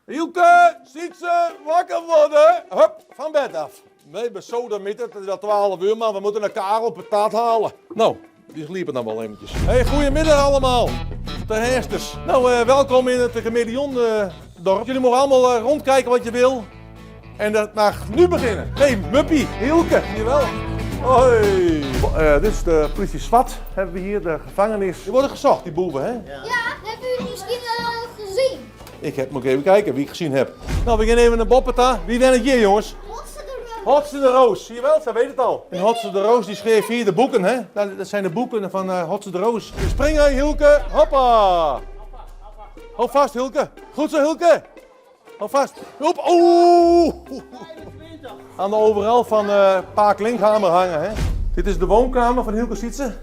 Hielke, Sietse, wakker wurde! Hup, van bed af. Wij besodemieter, het is al 12 uur, maar we moeten naar Karel patat halen. Nou, die sliepen dan wel eventjes. Hey, goedemiddag allemaal. De heersters. Nou, eh, welkom in het Chameleon eh, dorp. Jullie mogen allemaal eh, rondkijken wat je wil. En dat mag nu beginnen. Hey, Muppie, Hielke, zie je wel. Hoi. Eh, dit is de politie Swat, hebben we hier, de gevangenis. Die worden gezocht, die boeven, hè? Ja, dat hebben jullie misschien wel al gezien. Ik heb, moet ik even kijken wie ik gezien heb. Nou, we gaan even naar Boppeta. Wie ben het hier, jongens? Hotse de Roos. Hotse de Roos, zie je wel? Zij weet het al. En Hotse de Roos die schreef hier de boeken, hè? Dat dat zijn de boeken van eh Hotse de Roos. Springen, Hielke. Hoppa. Hou vast, Hielke. Goed zo, Hielke. Hou vast. Hop. Oeh. Aan de overal van eh Pa Klinkhamer hangen, hè? Dit is de woonkamer van Hielke Sietse.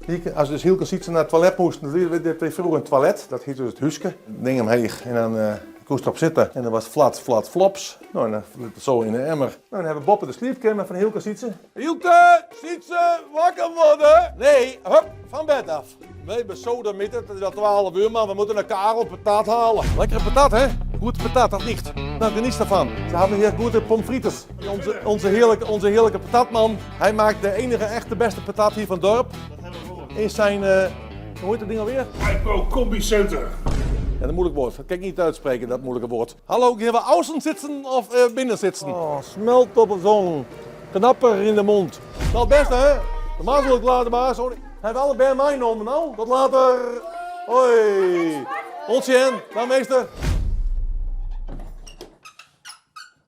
Hier, als dus Hielke Sietse naar het toilet moest, dan deed hij vroeger een toilet. Dat heette dus het huske. Ding omheeg en dan eh koest erop zitten. En dan was flat, flat, flops. Nou, en dan liep het zo in de emmer. Nou, dan hebben we Boppe de sleepkamer van Hielke Sietse. Hielke, Sietse, wakker worden! Nee, hup, van bed af. Wij besodemieter, het is al 12 uur, maar we moeten naar Karel patat halen. Lekkere patat, hè? Goed patat, dat niet. Nou, geniet daarvan. Ze hebben hier goede pommes frites. Onze, onze, heerlijke, onze heerlijke patatman. Hij maakt de enige echte beste patat hier van het dorp. In zijn, eh, hoe heet dat ding alweer? iPro Combi Center. Ja, dat moeilijk woord. Dat kan ik niet uitspreken, dat moeilijke woord. Hallo, gaan we außen zitten of eh, binnen zitten? Oh, smelt op de zon. Knapper in de mond. Dat het beste, hè? De maas wil ik laten, maar sorry. Hij heeft allebei mijn nomen nou. Tot later. Hoi. Ons dag meester.